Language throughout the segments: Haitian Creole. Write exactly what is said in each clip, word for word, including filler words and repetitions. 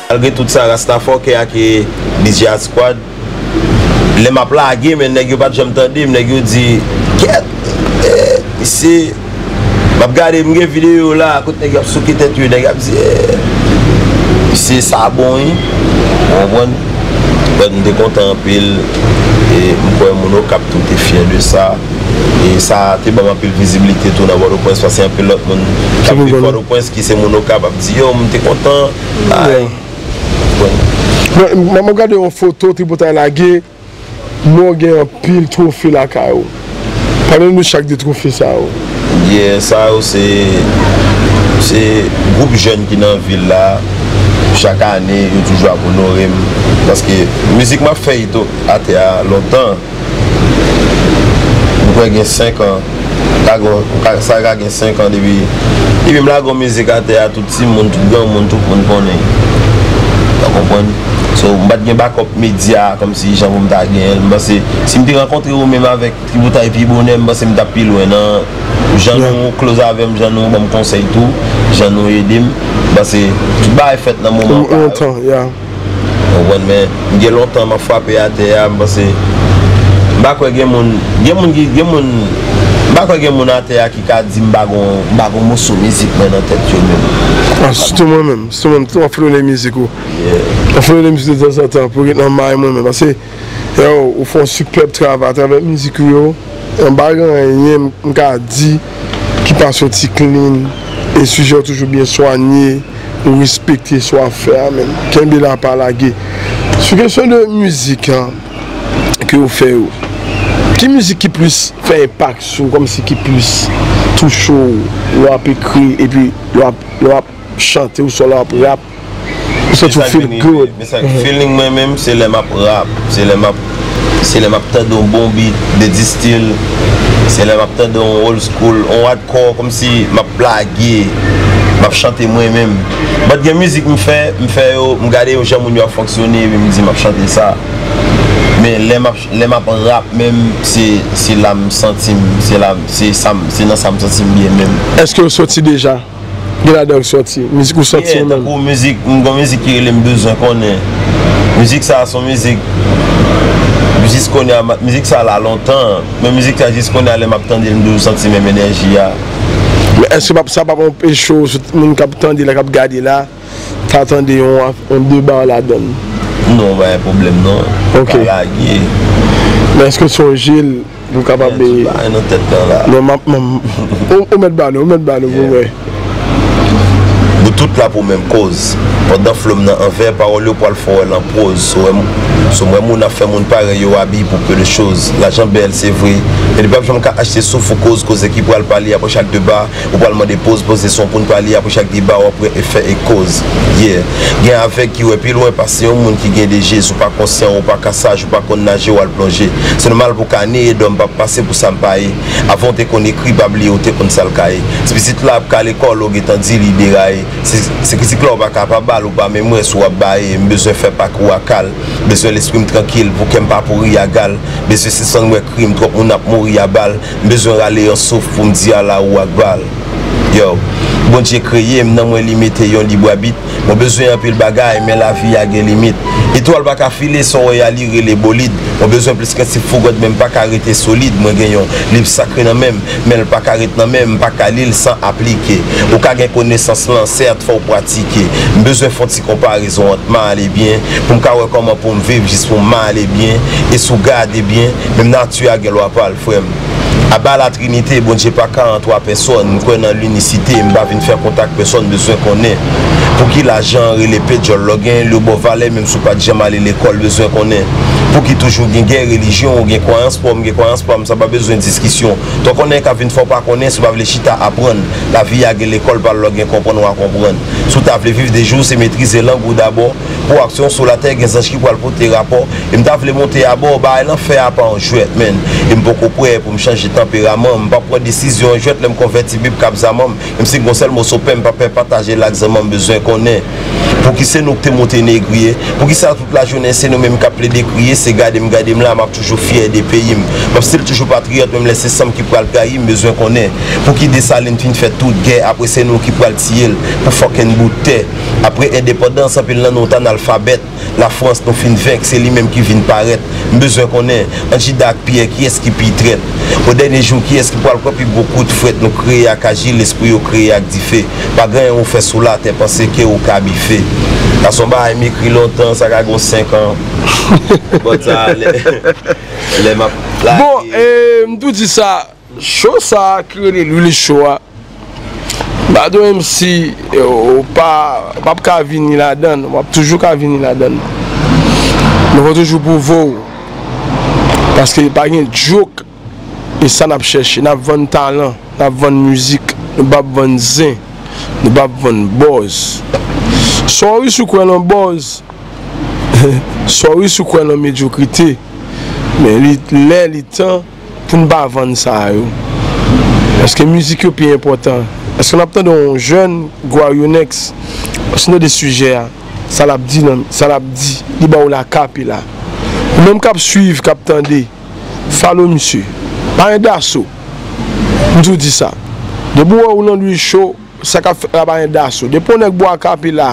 Malgre tout sa, Rasta Fòkè ak, eh, D J A Squad, lè m ap lage, men nèg yo pa t janm tande m, nèg yo di, kèt, eh, misye, m ap gade, m gen videyo la, kote nèg yo ap souke tèt yo, nèg yo ap di, eh, misye sa bon, wi. Ou konprann? But m te kontan anpil, e m kwè moun Okap tou te fyè de sa. E sa te ban m anpil vizibilite tou nan Pòtoprens, paske anpil lòt moun k ap viv Pòtoprens ki se moun Okap ap di, yo, m te kontan. Ay, bon. Mwen, mwen gade yon foto Tripotay lage, nou gen anpil twofe lakay ou. Pale nou de chak de twofe sa yo. Yeah, sa yo se, se gwoup jèn ki nan vil la. Chak ane, yo toujou ap onore m. Paske mizik m ap fè ito atè a lontan. M kwè gen senk an. Ka gen, ka, sa ka gen senk an depi, depi m lage yon mizik atè a, tout timoun, tout granmoun, tout moun konnen. Ou konprann? So, m pa t gen backup medya kòmsi jan pou m ta genyen l. M panse, si m te rankontre ou menm avèk Tripotay pi bonè, m panse m t ap pi lwen nan jan nou close avè m, jan nou ban m konsèy tou, jan nou ede m. M panse tout bagay fèt nan moman pa yo. Ou konprann, men m gen lontan m ap frape atè a, m panse, m pa kwè gen moun, gen moun ki, gen moun, m pa kwè gen moun atè a ki ka di m pa gon, m pa gon moso mizik mwen nan tèt yo menm. Ah, sitou mwen menm, sitou mwen menm, m ap frene mizik ou. M ap frene mizik de tanzantan pou ret nan may mwen menm, paske, yo, ou fè yon sipèb travay atravè mizik ou yo. M pa gen anyen m ka di ki pa soti clean, e sijè w toujou byen swanye, ou respekte sa w ap fè a menm. Kenbe la, pa lage. Sou kesyon de mizik an ke w fè yo, ki mizik ki plis fè enpak sou w, kòmsi ki plis touche w, lè w ap ekri, epi lè w ap, lè w ap chante, oswa lè w ap rap? Ou santi w feel good. Men sa k feeling mwen menm, se lè m ap rap, se lè m ap, se lè m ap tande yon bon beat de D-Style, se lè m ap tande yon old school, yon hardcore, kòmsi m ap lage, m ap chante mwen menm. But gen mizik m fè, m fè yo, m gade yo jan moun yo ap fonksyone, epi m di m ap chante sa. Men lè m ap, lè m ap rap menm, se, se la m santi m, se la, se sa m, se nan sa m santi m byen menm. Èske w soti deja? Gen ladan w soti, mizik ou soti ou menm? Tankou mizik, m gon mizik ki rele M Bezwen Konnen. Mizik sa a se yon mizik, jis kounye a, mizik sa a la lontan, men mizik sa a jis kounye a lè m ap tande l, m toujou santi menm enèji a. Men èske sa p ap anpeche w, sou moun k ap tande la, k ap gade la, ta tande yon, yon de ba ladan l? Non, pa gen pwoblèm non. Ok. Ka lage. Men èske w sonje l? Pou kapab. Tout bagay nan tèt lan la. Non, m ap, m, ou, ou mèt ba nou, ou mèt ba nou pou mwen. Nou tout la pou menm koz. Pandan flo m nan anvè, pawòl yo pral fè w wè l an pwoz. So, wè m, so, m wè moun ap fè moun parèy yo abi pou peu de choz. Lajan bèl, se vre. Men li p ap janm ka achte souf ou koz, koze ki pral pale apre chak de ba. Ou pral mande poz, poze son pou n pale apre chak deba, w ap wè efè e koz. Yeah. Gen avèg ki wè pi lwen pase yon moun ki gen de je. Si w pa konsyan, ou pa ka saj, ou pa konn naje, w al plonje. Se nòmal pou ka neye dò, m p ap pase pou sa m pa ye. Avan w te konn ekri, pa bliye ou te konn sa l ka ye. Si pitit la ap ka lekòl, ou gentan di li deraye. Se, se kritik la ou pa ka pa ba l, ou pa menm wè si w ap baye. M bezwen fè pakou a kal. Bezwen lespri m trankil, pou kè m pa pouri a gal. Bezwen sispann wè krim, twòp moun ap mouri a bal. M bezwen rale yon souf pou m di Allahu Akbar. Yo, Bondye kreye m, nan mwen li mete yon lib abit. Mwen bezwen anpil bagay, men lavi a gen limit. Etwal pa ka file, sa w wè a li rele bolid. Mwen bezwen plis prensip fougòd, men m pa ka rete solid. Mwen gen yon liv sakre nan men m, men l pa ka ret nan men m, m pa ka li l san aplike. Ou ka gen konesans lan, sèt, fò w pratike. M bezwen fè yon ti konparezon ant mal e byen, pou m ka wè kòman pou m viv jis pou m ale byen. E si w gade byen, menm nati a gen lwa pa l, frè m. Aba latrinite, Bondye pa ka an twa pèsòn. M kwè nan linisite, m pa vin fè kontak pèsòn, bezwen konnen. Pouki lajan an rele pe djòl lè w gen l, yo ba w valè menm si w pa t janm ale lekòl, bezwen konnen. Pouki toujou gen gè relijyon, ou gen kwayans pa w, m gen kwayans pa m, sa pa bezwen diskisyon. Twò konnen ka vin fè w pa konnen, si w pa vle chita aprann. Lavi a gen lekòl pa l, lè w gen konprann w a konprann. Si w ta vle viv de jou, se metrize lang ou dabò. Pou aksyon sou latè, gen zanj ki pral pote rapò. E m ta vle monte abò, bagay lan fè a pa yon jwèt, man. E m poko prè pou m chanje tanperaman. M p ap pran desizyon an jwèt lè m konvèti Bib k ap zamanm. Menm si m gon sèl moso pen, m p ap pè pataje l ak zanmanm, bezwen konnen. Pouki se nou ki te monte negriye? Poukisa tout lajounen se nou menm k ap plede kriye? Se gade m, gade m la, m ap toujou fyè de peyi m. M ap still toujou patriyòt, menm lè se san m ki pral trayi, m bezwen konnen. Pouki Desalin fin fè tout gè, apre se nou ki pral tiye l pou fucking bout tè? Apre endepandans, anpil nan nou t analfabèt. Lafrans nou fin venk, se li menm ki vin parèt. M bezwen konnen, ant Jida ak Pyè, kiyès ki pi trèt? O dènye jou, kiyès ki pral pran pi gwo kout frèt? Nou kreye ak aji, lespri yo kreye ak dife. Pa gen anyen ou fè sou latè, panse ke ou ka bife. Sa se yon bagay m ekri lontan, sa ka gen senk an. Bòt sa, lè, lè m ap lage. Bon, eh, m tou di sa, cho sa a ki rele Lwil Cho a, Bado M C, eh, ou pa, ou p ap ka vini ladan l, w ap toujou ka vini ladan l. Men fò toujou pwouve w. Paske pa gen joke, e sa n ap chèche. N ap vann talan, n ap vann mizik, nou p ap vann zen, nou p ap vann buzz. Sorry si w kwè nan buzz, sorry si w kwè nan medyokrite, men li lè, li tan pou n pa vann sa yo. Paske mizik yo pi enpòtan. Paske n ap tande yon jèn Guarionex, paske n tande sijè a, sa l ap di nan, sa l ap di, li ba w l a kapela. Ou menm k ap swiv, k ap tande, follow misye. Pa gen daso. M di w di sa. Depi w wè ou nan Lwil Cho, sa k ap fèt la pa gen daso. Depi yon nèg ba w a kapela,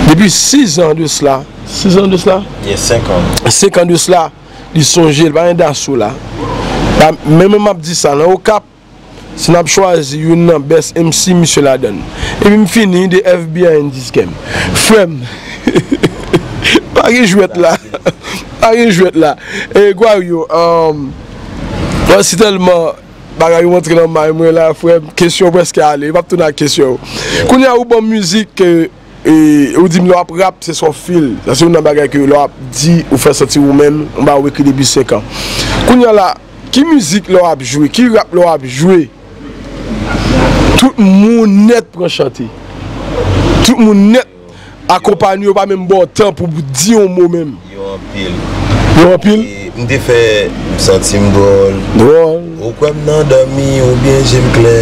depi sis an de sla, sis an de sla? Yes, senk an. Senk an de sla, li sonje l, pa gen daso la. Pa, men mwen m ap di sa, nan Okap, si n ap chwazi youn nan best M C, misye ladan l. Epi m fini de F B I N diskè m. Frè m, pa gen jwèt la. Pa gen jwèt la. E Gwayo, um, mwen si tèlman bagay yo antre nan may mwen la, frè m, kesyon prèske ale. M ap tounen ak kesyon yo. Kounye a, ou ban m mizik ke E ou di m lè w ap rap, se sa w feel. Sa se youn nan bagay ke lè w ap di, ou fè santi ou menm, yon bagay ou ekri depi senk an. Kounye a la, ki mizik lè w ap jwe, ki rap lè w ap jwe, tout moun nèt pran chante. Tout moun nèt akonpanye, yo pa menm ba w tan pou di yon mo menm. Yo anpil. Yo anpil? E m te fè M santi m dwòl. Dwòl. Ou kwè m nan dòmi oubyen je m klè.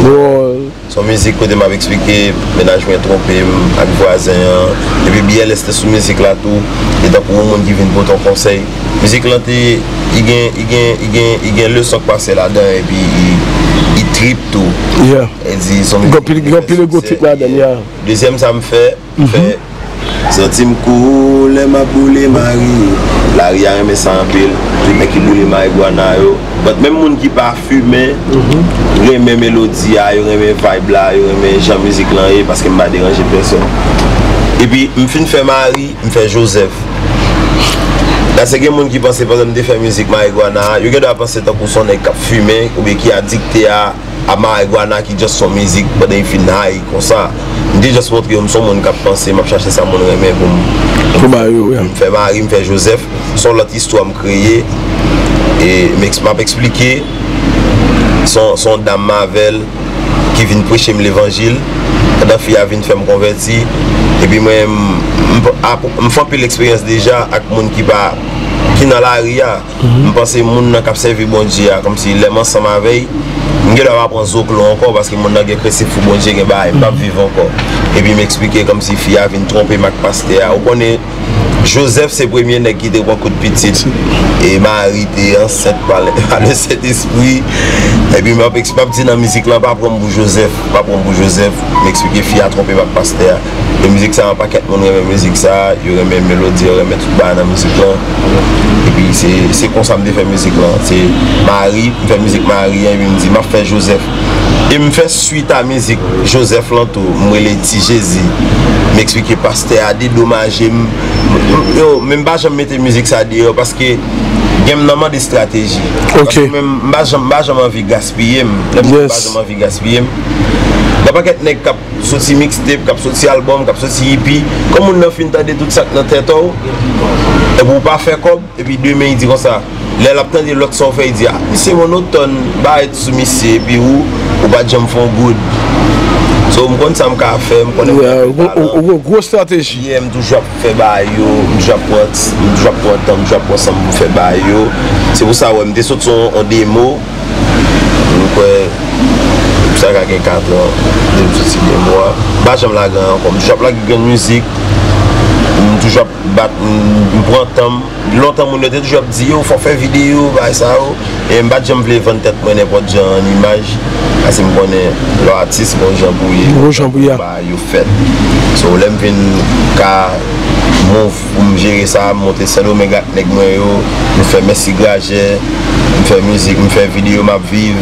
Dwòl. Se yon mizik kote m ap eksplike mennaj mwen twonpe m ak vwazen an. Epi B L S te sou mizik la tou. Li tankou yon moun ki vin pote yon konsèy. Mizik lan te, li gen, li gen, li gen, li gen leson k pase ladan epi li, li trip tou. Yeah. Li di se yon mizik ki gen anpil ego trip ladan l, yeah. Dezyèm sa m fè, m fè Santi m kou lè m ap boule mari. Lari a renmen sa anpil. Tout nèg ki boule marigwana yo. But menm moun ki pa fimen, renmen melodi a, yo renmen vibe la, yo renmen jan mizik lan ye, paske m pa deranje pèsòn. Epi, m fin fè mari, m fè Joseph. Paske gen moun ki panse pandan m te fè mizik marigwana a, yo gen dwa panse tankou se yon nèg k ap fimen, oubyen ki adikte a, a marigwana ki just son mizik pandan y fin high konsa. M te just montre yo m son moun k ap panse, m ap chache sa moun renmen pou m, pou ba yo, yeah, m fè mari, m fè Joseph. Son lòt istwa m kreye. E m eks-, m ap eksplike. Son, son dam m avè l ki vin preche m levanjil. Pandan fi a vin fè m konvèti. Epi mwen, m, m, ap-, m fè anpil eksperyans deja ak moun ki pa, ki nan lari a. M panse moun nan k ap sèvi Bondye a, kòmsi lè m ansanm avè y, m gen dwa pa pran zoklo ankò, paske moun nan gen kresif pou Bondye, gen bagay, m p ap viv ankò. Epi m eksplike kòmsi fi a vin twonpe m ak pastè a. Ou konnen, Joseph se premye nèg ki te pran kout pitit. E Mari te ansent pa le, pa le Sentespri. Epi m ap eks-, m ap di nan mizik lan, pa pran m pou Joseph, pa pran m pou Joseph. M eksplike fi a twonpe m ak pastè a. E mizik sa, yon pakèt moun renmen mizik sa, yo renmen melodi, yo renmen tout bagay nan mizik lan. Epi se, se konsa m te fè mizik lan. Se Mari, m fè mizik Mari an, epi m di, m ap fè Joseph. E m fè swit a mizik Joseph lan tou, m rele Ti Jezi. M eksplike pastè a dedomaje m. M, yo, men m pa janm mete mizik sa deyò, paske gen m nan mande estrateji. Ok. Paske men m pa janm, m pa janm anvi gaspiye m. Lè m di m pa janm anvi gaspiye m. Gen pakèt nèg k ap soti mixtape, k ap soti album, k ap soti E P, kan moun nan fin tande tout sa k nan tèt ou, epi ou pa fè kòb, epi demen li di konsa, lè l ap tande lòt sa w fè, li di, a, misye monotòn, barèt sou misye, epi ou, ou pa t janm fè yon goud. So, m konn sa m ka fè, m konnen m ka fè talan. Ou gon gwo estrateji. Yeah, m toujou ap fè bagay yo, m toujou ap pran, m toujou ap pran tan, m toujou ap pran san m pou fè bagay yo. Se pou sa, w wè, m te sot sou yon, yon demo, m kwè, m Sa ka gen kat an depi m soti Gen Bwa. M pa janm lage ankò. M toujou ap lage grenn mizik. M toujou ap bat, m, m pran tan m. Lontan moun yo te toujou ap di, "Yo, fò w fè videyo, bagay sa yo." E m pa t janm vle vann tèt mwen nenpòt jan an imaj. Paske m konnen lè w atis, gon jan pou w ye. Gon jan pou w ye. Bagay yo fèt. So, lè m vin ka move pou m jere sa, m monte Sendomeng ak nèg mwen yo, m fè Mèsi Grajè, m fè mizik, m fè videyo, m ap viv,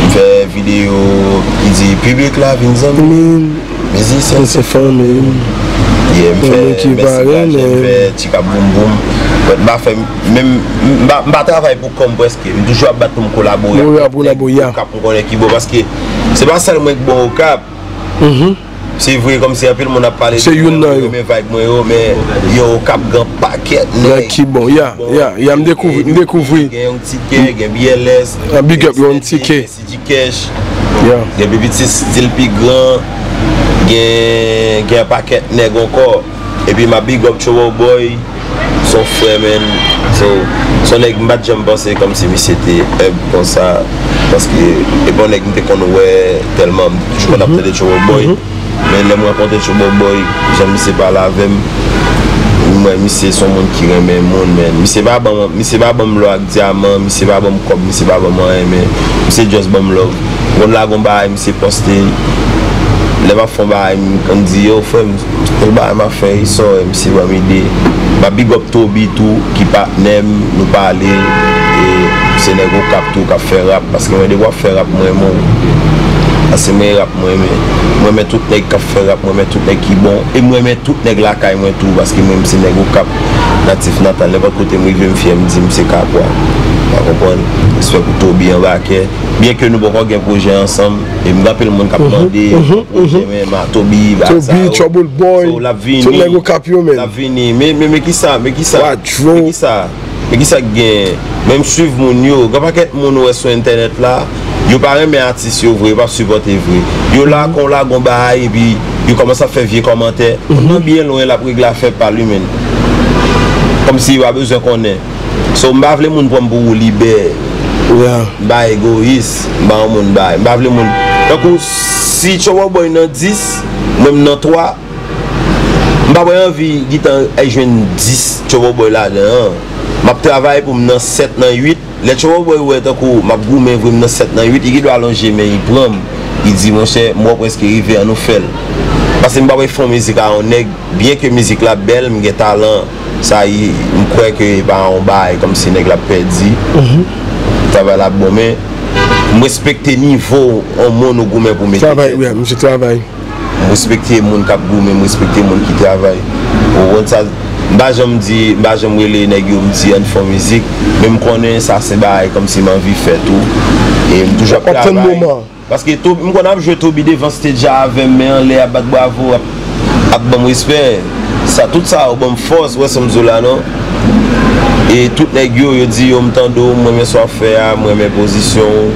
m fè videyo ki di piblik la vin zanmi m, mizisyen se fanmi m. Yeah, m fè Mèsi Grajè, m fè Tchikap Boum Boum. But m pa fè menm, m pa, m pa travay pou kò m prèske. M toujou ap bat pou m kolabore ak nèg Okap m konnen ki bon, paske se pa sèl mwen ki bon Okap. Se vre, kòmsi anpil moun ap pale de mwen, yo renmen vibe mwen yo, men yo Okap gen pakèt nèg ki bon, ya, ya, ya, m dekouvri, m dekouvri. Gen Young T K, gen B L S, gen T K, gen C G Cash, gen P P T Stil Pi Gran, gen, gen pakèt nèg ankò. Epi m ap big up Trouble Boy. Se yon frè, man. So, se yon nèg m pa t janm panse kòmsi misye te humble konsa. Paske e pa yon nèg m te konn wè tèlman. M toujou konn ap tande Trouble Boy. Men lè m rankontre Trouble Boy, jan misye pale avè m, m wè misye se yon moun ki renmen moun, man. Misye pa ban m, misye pa ban m lò ak dyaman, misye pa ban m kòb, misye pa ban m anyen, men misye just ban m love. M konn lage yon bagay, misye poste. Lè m ap fè yon bagay, m konn di, "Yo, frè m, tèl bagay m ap fè, e sò, misye ban m ide." M ap big up Toby tou, ki patnè m, nou pale, e se nèg Okap tou k ap fè rap, paske mwen depi w ap fè rap, mwen renmen w. Paske mwen rap, mwen renmen. Mwen renmen tout nèg k ap fè rap, mwen renmen tout nèg ki bon, e mwen renmen tout nèg lakay mwen tou, paske mwen menm se nèg Okap, natif natal, nenpòt kote m rive, m fyè, m di m se Kapwa. Ou konprann? Respè pou Toby Anbakè. Byen ke nou poko gen pwojè ansanm, e m gen anpil moun k ap mande pwojè, men ma Toby, bagay sa yo. Toby, Trouble Boy, so, l ap vini, tout nèg Okap yo, men. L ap vini. Men, men, men kisa, men kisa, men kisa, men kisa k gen? Men m swiv moun yo. Gen pakèt moun ou wè sou entènèt la, yo pa renmen atis yo vre, yo pa sipòte vre. Yo la, kon w lage yon bagay, epi yo kòmanse ap fè vye kòmantè. Moun nan byen lwen, l ap regle afè pa li, men. Kòmsi yo pa bezwen konnen. So, m pa vle moun pran m pou Woulibè. M pa egoyis, m pa yon moun bay. M pa vle moun. Tankou, si Trouble Boy nan dis, mwen m nan twa, m pa pral anvi gentan al jwenn dis Trouble Boy ladan an. M ap travay pou m nan sèt, nan uit. Lè Trouble Boy wè tankou m ap goumen vre, m nan sèt, nan uit, li gen dwa lonje men, li pran m. Li di, "Monchè, m wè w prèske rive, ann nou fè l." Paske m pa pral fè yon mizik a yon nèg, byen ke mizik la bèl, m gen talan, sa, m kwè ke e pa yon bagay kòmsi nèg la ap pèdi. Travay la ap bon, men m respekte nivo yon moun ou goumen pou mete tèt ou. Travay, wi, misye travay. M respekte moun k ap goumen, m respekte moun ki travay. Ou konprann sa? M pa janm di, m pa janm rele nèg yo, m di, "Ann fè yon mizik." Men m konnen sa se bagay kòmsi m anvi fè tou. E m toujou ap travay. Paske Toby, m konn ap jwe Toby devan stage a avè m, men anlè ap bat bravo, ap, ap ban m respè. Sa, tout sa yo ban m fòs, ou wè sa m di w la, non? E tout nèg yo, yo di, "Yo, m tande w, m renmen sa w ap fè a, m renmen pozisyon w,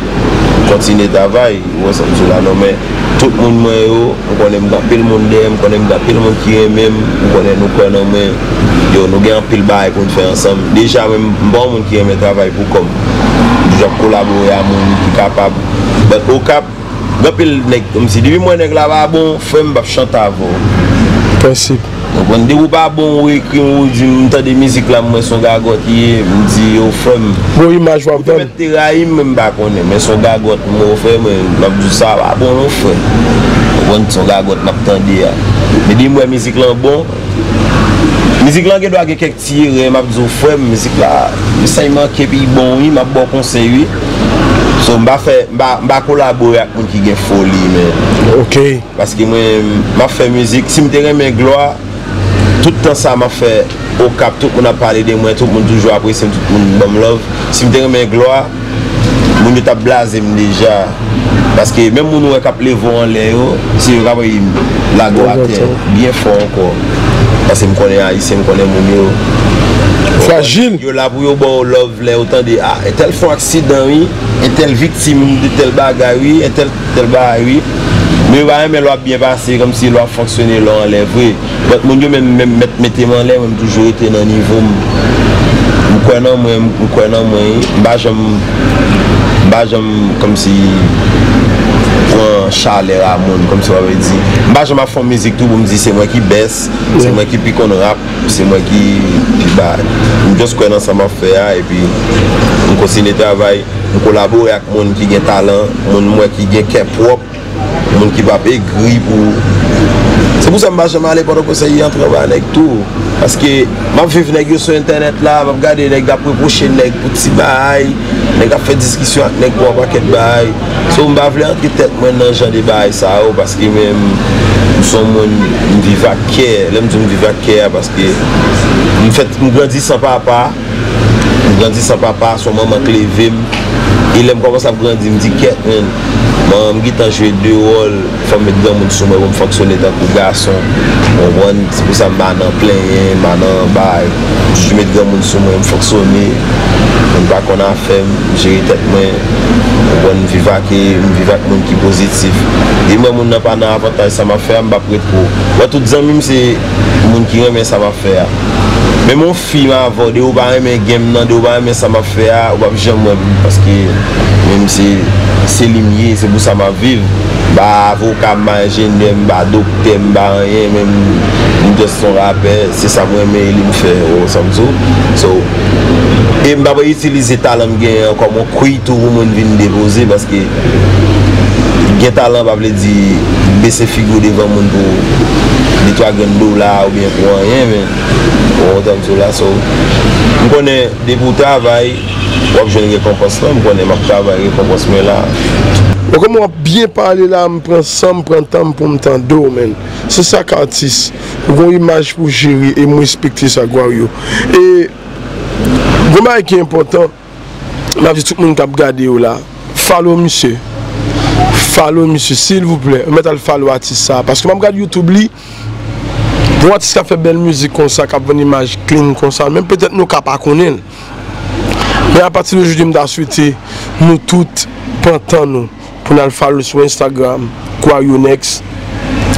kontinye travay." Ou wè sa m di w la, non? Men tout moun mwen yo, m konnen m gen anpil moun dèyè m, m konnen m gen anpil moun ki renmen m, m konnen nou kwè nan mwen. Yo, nou gen anpil bagay pou n fè ansanm. Deja, mwen, m pa yon moun ki renmen travay pou kò m. M toujou ap kolabore a moun ki kapab. But Okap, gen anpil nèg, kòmsi, depi m wè nèg la pa bon, frè m, m p ap chante avè w. Prensip. Ou konprann, depi w pa bon, ou ekri m, ou di m, "M tande mizik la, m wè se yon gagòt li ye," m di, "Yo, frè m." Bon imaj w ap vann. Ou te mèt te rayi m, men m pa konnen, men se yon gagòt m wè w fè, men m ap di w sa pa bon non, frè. Ou konprann, se yon gagòt m ap tande a. Men depi m wè mizik lan bon, mizik lan gen dwa gen kèk ti erè, m ap di w, frè m, mizik la, sa y manke, epi bon, wi, m ap ba w konsèy, wi. So, m pa fè, m pa, m pa kolabore ak moun ki gen foli, men. Ok. Paske mwen, m ap fè mizik, si m te renmen glwa, tout tan sa m ap fè Okap, tout moun ap pale de mwen, tout moun toujou apresye m, tout moun ban m love. Si m te renmen glwa, moun yo t ap blaze m deja. Paske menm moun ou wè k ap leve w anlè yo, se yo k ap lage w atè byen fò ankò. Paske m konnen Ayisyen, m konnen moun yo. Frajil. Yo la pou yo ba w love lè yo tande, "Ah, entèl fè yon aksidan, wi, entèl viktim de tèl bagay, wi, entèl, tèl bagay, wi." Men yo pa renmen lè w ap byen pase, kòmsi lè w ap fonksyone, lè w anlè vre. But moun yo menm, menm mèt mete m anlè, mwen m toujou rete nan nivo m. M kwè nan mwen, m kwè nan mwen, wi. M pa janm, m pa janm kòmsi pran chalè a moun, kòmsi w ap di. M pa janm ap fè yon mizik tou pou m di se mwen ki bèst, se mwen ki pi konn rap, se mwen ki pi bay. M just kwè nan sa m ap fè a, epi m kontinye travay, m kolabore ak moun ki gen talan, moun m wè ki gen kè pwòp, moun ki p ap egri pou. Se pou sa m pa janm ale pandan konsèy antre anba nèg tou. Paske m ap viv nèg yo sou entènèt la, m ap gade nèg ap repwoche nèg pou ti bagay, nèg ap fè diskisyon ak nèg pou yon pakèt bagay. So, m pa vle antre tèt mwen nan jan de bagay sa yo, paske menm m se yon moun, m viv ak kè. Lè m di m viv ak kè a, paske m fèt, m grandi san papa, m grandi san papa, se yon manman k leve m. E lè m kòmanse ap grandi, m di, "Kèt, men, manman m gentan jwe de wòl, fò m met granmoun sou mwen pou m fonksyone tankou gason." Ou konprann? Se pou sa m pa nan plenyen, m pa nan bay. M toujou met granmoun sou mwen, m fonksyone. Moun pa konn afè m, m jere tèt mwen. Ou konprann? M viv ak, m viv ak moun ki pozitif. E mwen, moun nan pa nan avantaj sa m ap fè a, m p ap ret pou. Mwen, tout zanmi m, se moun ki renmen sa m ap fè a. Menm yon fi m avè w, depi w pa renmen game nan, depi w pa renmen sa m ap fè a, ou p ap janm wè m, paske menm se, se li m ye, se pou sa m ap viv. M pa avoka, m pa enjenyè, m pa doktè, m pa anyen, men m, m just yon rapè, se sa m renmen e li m fè, ou wè sa m di w? So, e m p ap itilize talan m genyen an kòm yon kwi tou pou moun vin depoze, paske gen talan pa vle di bese figi w devan moun pou de twa grenn dola oubyen pou anyen, men ou konprann sa m di w la. So, m konnen depi w travay, w ap jwenn rekonpans lan, m konnen m ap travay, rekonpans mwen la. Bon, kòman w ap byen pale la, m pran san m, pran tan m pou m tande w, men. Se sa k atis. Ou gen yon imaj pou jere e m respekte sa, Guario. E, gen yon bagay ki enpòtan, m ap di tout moun k ap gade yo la, follow misye. Follow misye, silvouplè. Ou mèt al follow atis sa. Paske m ap gade YouTube li, pou yon atis k ap fè bèl mizik konsa, k ap vann imaj clean konsa, men petèt nou ka pa konnen l. Men apati de jodi, m ta swete nou tout pran tan nou pou n al follow sou Instagram, Guario Next,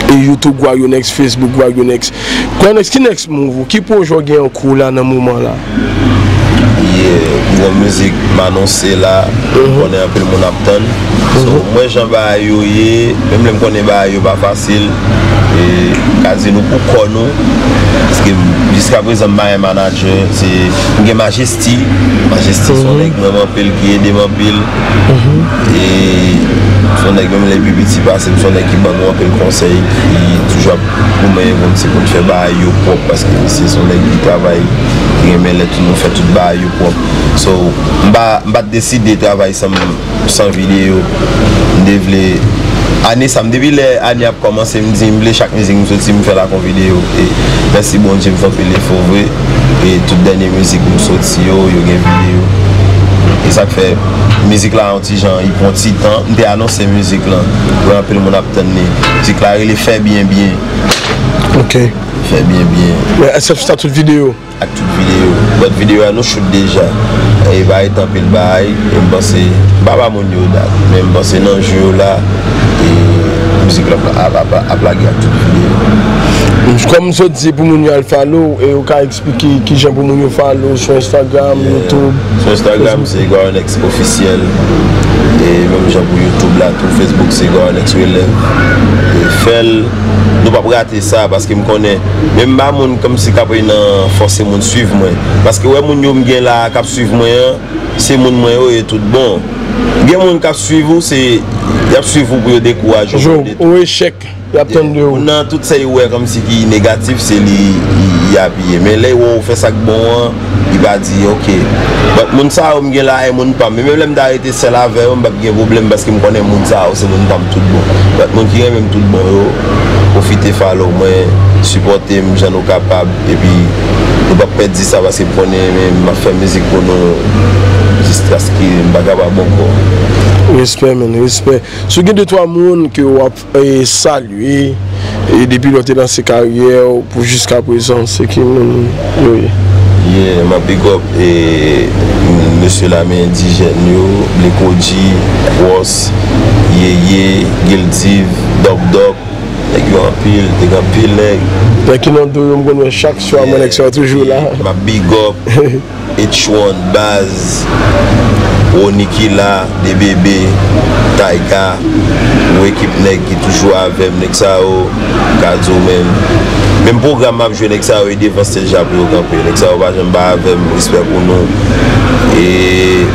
e YouTube Guario Next, Facebook Guario Next. Guario Next, ki next move ou? Ki pwojè w gen an kou la nan moman la? Yeah, m gen yon mizik m anonse la, m konnen anpil moun ap tann. So, mwen jan bagay yo ye, menm lè m konnen bagay yo pa fasil, e m ka di nou pou kò nou, paske m, jiska prezan m pa gen manadjè, se, m gen Majesty, Majesty se yon nèg m renmen anpil, ki ede m anpil, e se yon nèg menm lè l pi piti pase m, se yon nèg ki ban nou anpil konsèy, ki toujou ap goumen pou n, se pou n fè bagay yo pwòp, paske misye se yon nèg ki travay, ki renmen lè tout moun fè tout bagay yo pwòp. So, m pa, m pa t deside travay san m, san videyo. M te vle, ane sa, m depi lè ane ap kòmanse, m di m vle chak mizik m soti, m fè l ak yon videyo. E mèsi Bondye, m fè anpil efò vre. E tout dènye mizik m soti yo, yo gen videyo. E sa k fè mizik la yon ti jan, li pran ti tan. M te anonse mizik lan. Wè anpil moun ap tann li. Mizik la rele Fè Byen Byen. Ok. Fè Byen Byen. Men èske sa tout videyo? Ak tout videyo. But videyo a nou shoot deja. E pa ret anpil bagay. E m panse, m pa ba moun yo dat, men m panse nan jou yo la, e mizik la ap, ap, ap, ap lage ak tout videyo. Kòm m sot di pou moun yo al follow, e ou ka eksplike kijan pou moun yo follow sou Instagram, yeah, YouTube? Sou Instagram, Facebook, se Guario Next Officiel. E menm jan pou YouTube la tou, Facebook, se Guario Next Relève. E fè l, nou p ap rate sa, paske m konnen, men m pa moun kòmsi k ap nan fòse moun swiv mwen. Paske wè moun yo m gen la a k ap swiv mwen an, se moun mwen yo ye tout bon. Gen moun k ap swiv ou, se, y ap swiv ou pou yo dekouraje w. Jou, ou echèk, y ap tann de ou. Moun nan, tout sa yo wè kòmsi ki negatif, se li, li, li apiye. Men lè yo wè w fè sa k bon an, li pa di, "Ok." But moun sa yo m gen la, e moun pa m. Men menm lè m ta rete sèl avè yo, m p ap gen pwoblèm, paske m konnen moun sa yo se moun pa m tout bon. But moun ki renmen m tout bon yo, pwofite follow mwen, sipòte m jan nou kapab, epi nou p ap pèdi sa, paske m konnen men m ap fè mizik pou nou, jiskaske m pa kapab ankò. Respè, man, respè. Si w gen de twa moun ke w ap, e, salye, e depi lè w te lanse karyè w pou jiska prezan, se ki moun yo ye? Yeah, m ap big up, e, mesye lame endijèn yo, Blekodji, Wòs, Yeye, Gildiv, Dòk Dòk, nèg yo anpil, te gen anpil nèg. Nèg ki nan do yo, m konn wè chak swa, mwen nèg sa yo toujou la. Yeah, m ap big up. H one, baz. Rony ki la, D B B, Tayga, yon ekip nèg ki toujou avè m, nèg sa yo, m ka di w menm. Menm pwogram m ap jwe, nèg sa yo, e devan stage la pou yo kanpe. Nèg sa yo pa janm pa avè m, respè pou nou. E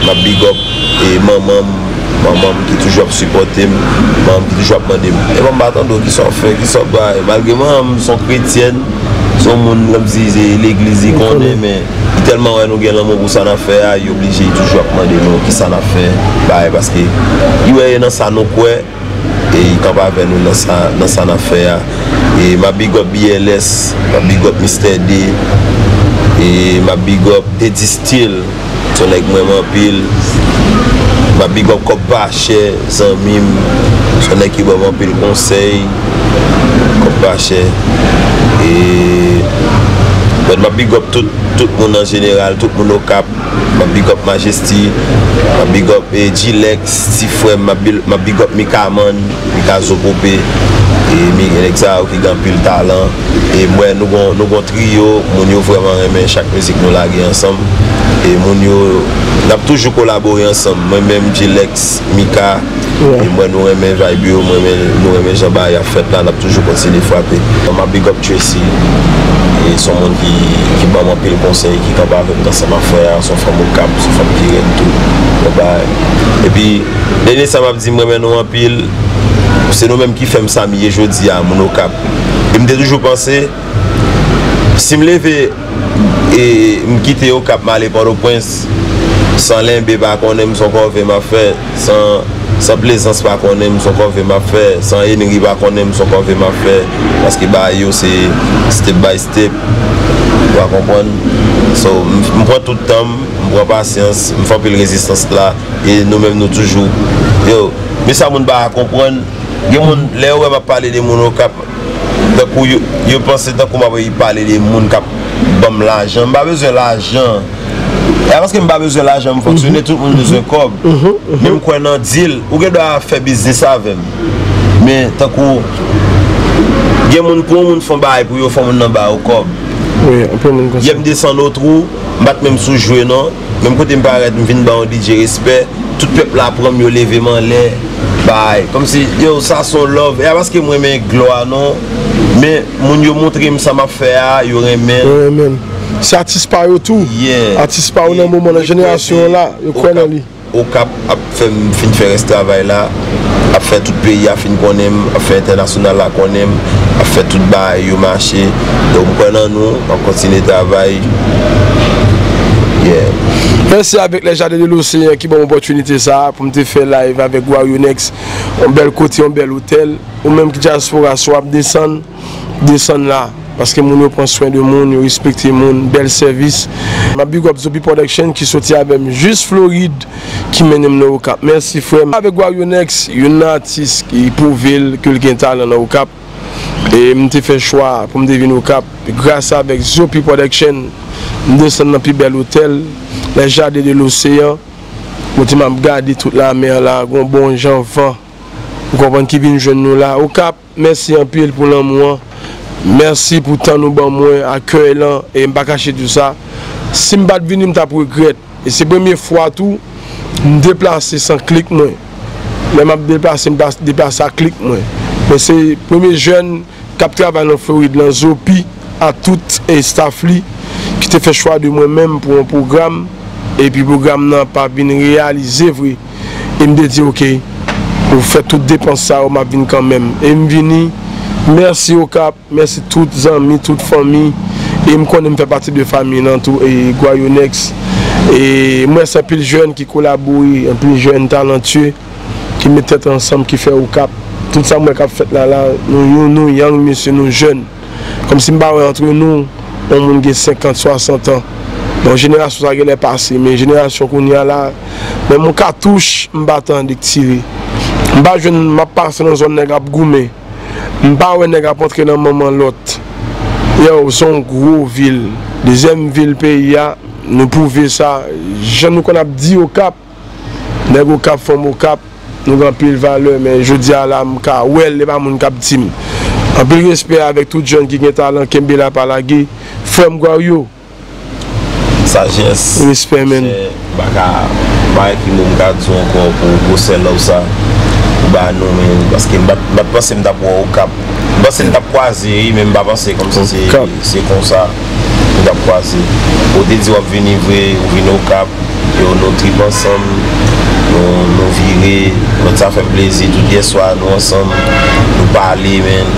m ap big up e manman m, manman m ki toujou ap sipòte m, manman m ki toujou ap mande m, "E manman m pa tande w, kisa w fè, kisa w bay?" Malgre manman m se yon kretyèn, se yon moun, kòmsi se legliz li konnen, men li tèlman wè nou gen lanmou pou sa n ap fè a, li oblije, li toujou ap mande nou kisa n ap fè, bagay, paske li wè e nan sa nou kwè, e li kanpe avè nou nan sa, nan sa n ap fè a. E m ap big up B L S, m ap big up Mister D, e m ap big up Teddy Steel, se yon nèg m renmen anpil. M ap big up Kòb Pa Chè, zanmi m, se yon nèg ki ban m anpil konsèy. Kòb Pa Chè. E, but m ap big up tout, tout moun an jeneral, tout moun Okap. M ap big up Majesty, m ap big up, eh, G-Lex, ti frè m, m ap bil-, m ap big up Mikaman, Mika Zo Pope, e mi-, nèg sa yo ki gen anpil talan. E m wè nou gon, nou gon triyo, moun yo vrèman renmen chak mizik nou lage ansanm. E moun yo, n ap toujou kolabore ansanm. Mwen menm, G-Lex, Mika, e m wè nou renmen vibe yo, m renmen, nou renmen jan bagay ap fèt la, n ap toujou kontinye frape. M ap big up Tracy, e se yon moun ki, ki ban m anpil konsèy, ki kanpe avè m nan sa m ap fè a, se yon fanm Okap, se yon fanm ki rèd tou, yon bagay. Epi, dènye sa m ap di, m renmen nou anpil, se nou menm ki fè m sa m ye jodi a, moun Okap. E m te toujou panse, si m leve, e m kite Okap, m ale Pòtoprens, san Lenbe pa konnen m, se yon kòve m ap fè, san, san Plezans pa konnen m, se yon kòve m ap fè, san Henry pa konnen m, se yon kòve m ap fè, paske bagay yo se step by step, ou a konprann? So, m, m pran tout tan m, m pran pasyans, m fè anpil rezistans la, e nou menm nou toujou, yo, men sa moun pa konprann, gen moun, lè yo wè m ap pale de moun Okap, tankou yo, yo panse tankou m ap pale de moun k ap ban m lajan. M pa bezwen lajan. E pa paske m pa bezwen lajan m fonksyone, tout moun bezwen kòb. Men m kwè nan deal. Ou gen dwa fè biznis avè m. Men tankou, gen moun, pou yon moun fè yon bagay pou yo, fò moun nan ba yo kòb. Wi, anpil moun konsa. Yè m desann Otwou, m pa t menm sou jwe non. Menm kote m parèt, m vin ba yon D J respè. Tout pèp la pran m, yo leve m anlè. Bay. Kòmsi, yo, sa se yon love. E pa paske m renmen glwa non. Men, moun yo montre m sa m ap fè a, yo renmen l. Yo renmen l. Se atis pa yo tou. Yeah. Atis pa yo nan moman, nan jenerasyon an la, yo kwè nan li. Okap ap fè m fin fè rès travay la, ap fè tout peyi a fin konnen m, ap fè entènasyonal la konnen m, ap fè tout bagay yo mache. Donk, m kwè nan nou, m ap kontinye travay. Yeah. Mèsi avèk Les Jardins de l'Océan ki ban m opòtinite sa a pou m te fè live avèk Guarionex. Yon bèl kote, yon bèl otèl. Ou menm ki dyaspora, si w ap desann, desann la. Paske moun yo pran swen de moun, yo respekte moun, bèl sèvis. M ap big up Zopi Production ki soti avè m jis Florid, ki mennen m nan Okap. Mèsi frè m. Avèk Guarionex, youn nan atis ki pwouve l ke l gen talan nan Okap. E m te fè chwa pou m te vin Okap. Gras avèk Zopi Production, m desann nan pi bèl otèl, Les Jardins de l'Océan. Kote m ap gade tout lamè la, gon bon jan van. Ou konprann, ki vin jwenn nou la. Okap, mèsi anpil pou lanmou an. Mèsi pou tan nou ban mwen, akèy lan, e m pa kache di w sa. Si m pa t vini, m t ap regrèt. E se premye fwa tou, m deplase san klik mwen. Lè m ap deplase, m pa deplase ak klik mwen. Men se premye jèn k ap travay nan Florid lan, Zopi, a tout, e, staff li, ki te fè chwa de mwen menm pou yon pwogram, epi pwogram nan pa vin reyalize vre. E m te di, "Oke, pou fè tout depans sa yo, m ap vin kanmenm." E m vini, mèsi Okap, mèsi tout zanmi, tout fanmi, e m konnen m fè pati de fanmi lan tou, e Guarionex. E m wè se anpil jèn ki kolabore, anpil jèn talantye, ki met tèt ansanm, ki fè Okap. Tout sa m wè k ap fèt la, la, nou, nou, nou young, mesye, nou jèn. Kòmsi m pa wè antre nou, yon moun gen senkant, swasant an. Bon, jenerasyon sa genlè pase, men jenerasyon kounye a la, menm yon katouch, m pa tande k tire. M pa jwenn, m ap pase nan zòn nèg ap goumen. M pa wè nèg ap antre nan manman lòt. Yo, se yon gwo vil. Dezyèm vil peyi a, nou pwouve sa. Jan nou konn ap di Okap, nèg Okap, fanm Okap, nou gen anpil valè, men jodi a la, m ka wè l, e pa moun k ap di m. Anpil respè avèk tout jèn ki gen talan, kenbe la, pa lage. Frè m Guario. Sajès. Respè, men. M pa ka, Bagay ki mo m ka di w ankò pou gwosè love sa ou ba nou, men, paske m pa t, m pa t panse m t ap wè w Okap. M panse n t ap kwaze, wi, men m pa panse kòmsi se, se konsa n t ap kwaze. Ou te di w ap vini vre, ou vin Okap, yo, nou trip ansanm, nou, nou vire, nou, sa fè m plezi, tout yèswa nou ansanm, nou pale, men,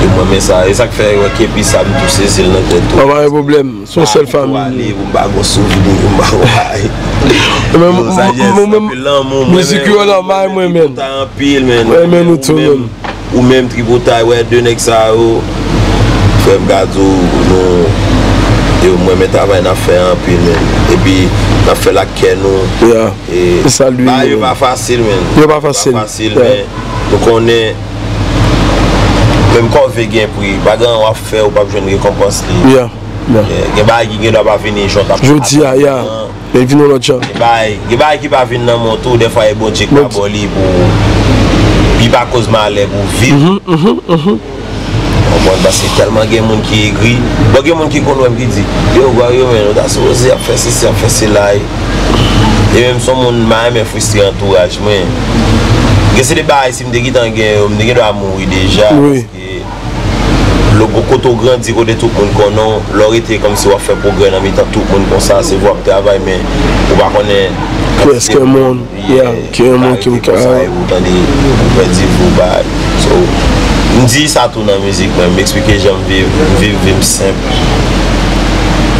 yo, m renmen sa, e sa k fè, wè, kepi sa, m tou sezi l nan tèt tou. An pa gen pwoblèm. Se yon sèl fanmi. Pou m pa gon souvni, pou m pa gon bagay. Mwen menm, mizik yo nan may mwen menm. Tripotay anpil, men. Mwen menm nou tou menm. Ou menm Tripotay, wè, de nèg sa yo. Frè m ka di w, nou, yo, mwen menm travay n ap fè anpil, men. Epi, n ap fè l ak kè nou. E, bagay yo pa fasil, men. Yo pa fasil. Pa fasil, men. Nou konnen, menm kòve gen pri. Pa gen anyen w ap fè, ou p ap jwenn rekonpans li. Gen, gen bagay ki gen dwa pa vini jan w t ap atann li an. Men vin yon lòt jan. Gen bagay, gen bagay ki pa vin nan men w tou, dèfwa e Bondye k pa ba w li pou, pi pa koz malè pou w viv. Konprann, paske tèlman gen moun ki egri. Bon, gen moun ki konn wè m ki di, yo, gwa yo, men, nou ta sipoze ap fè sesi, ap fè sela, e, e menm se yon moun m pa renmen fristre antouraj mwen. Gen se de bagay, si m te gentan gen yo, m te gen dwa mouri deja. Lè w, kote w grandi, kote tout moun konnen w, lè w rete kòmsi w ap fè pwogrè nan mitan tout moun konsa, se vre w ap travay, men ou pa konnen kantite moun, ki yon moun ki m ka, ou tande, ou pèdi vi w, bagay. So, m di sa tou nan mizik mwen, m eksplike jan m viv, m viv vi m senp.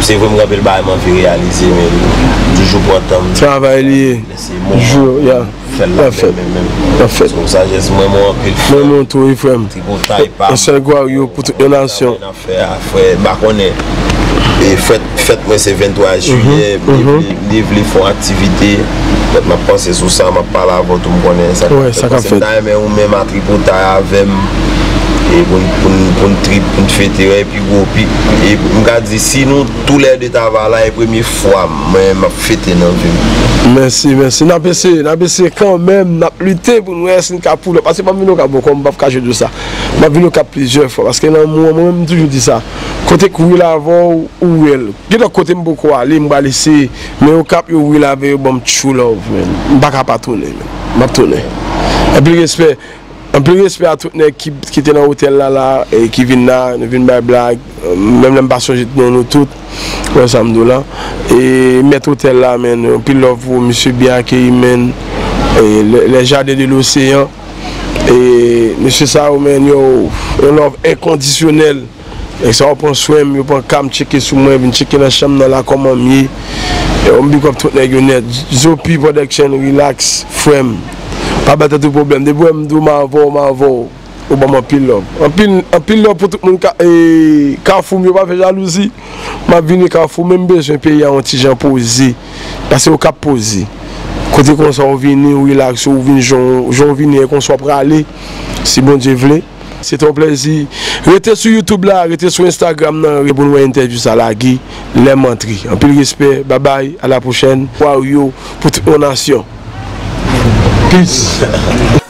Se vre m gen anpil bagay m anvi reyalize, men m toujou pran tan m. Travay li ye. Jou, yeah. Fè l la menm, menm, menm. L ap fèt. Sajès mwen, mwen anpil frè m. Mwen, mwen tou, wi, frè m. Tripotay pa m. Yon sèl gwa yo pou tout yon nasyon. Sa mwen ap fè a, frè, m pa konnen. E fèt, fèt mwen se venntwa jiyè, m te vle, m te vle fè yon aktivite. Mèt m ap panse sou sa, m ap pale avè w tou, m konnen sa k ap fèt. Paske m ta renmen ou menm a Tripotay avè m. E pou n, pou n, pou n trip, pou n fete, wè, pi gwo, pi, e m ka di, si nou toulède ta va la, e premye fwa mwen m ap fete nan vi m. Mèsi, mèsi. N ap eseye, n ap eseye kanmenm, n ap lite pou n wè si n ka pull up. Paske m ap vin Okap ankò, m p ap kache di w sa. M ap vin Okap plizyè fwa, paske nan mwen, mwen menm, m toujou di sa. Kote k real avè w, ou real. Gen lòt kote m poko ale, m pral eseye. Men Okap, yo real avè yo, ban m true love, man. M pa ka pa tounen, man. M ap tounen. Anpil respè. Anpil respè a tout nèg ki, ki te nan otèl la, la, e ki vin la, nou vin bay blag. Menm lè m pa sonje non nou tout. Wè sa m di w la. E mèt otèl la, man, anpil love pou ou, misye byen akeyi, man. E le, les jardins de l'océan. E mesye sa yo, man, yo, yon love enkondisyonèl. Nèg sa yo pran swen m, yo pran ka m, tcheke sou mwen, vin tcheke nan chanm nan la, kòman m ye. Yo, m big up tout nèg yo nèt. Zopi Production, relax, frè m. Pa bay tèt ou pwoblèm. Depi w wè m di w m avè w, m avè w. Ou ban m anpil love. Anpil, anpil love pou tout moun ka, e, Kafou m yo, pa fè jalouzi. M ap vini Kafou, men m bezwen peyi a yon ti jan poze. Paske Okap poze. Kote konsa w vini, w relax, w vin jan, jan w vini, e konsa w prale. Si Bondye vle. Se te yon plèzi. Rete sou YouTube la, rete sou Instagram nan, pou n wè entèvyou sa lage lè m antre. Anpil respè, babay, a la pwochèn. Wario pou tout yon nasyon. Peace.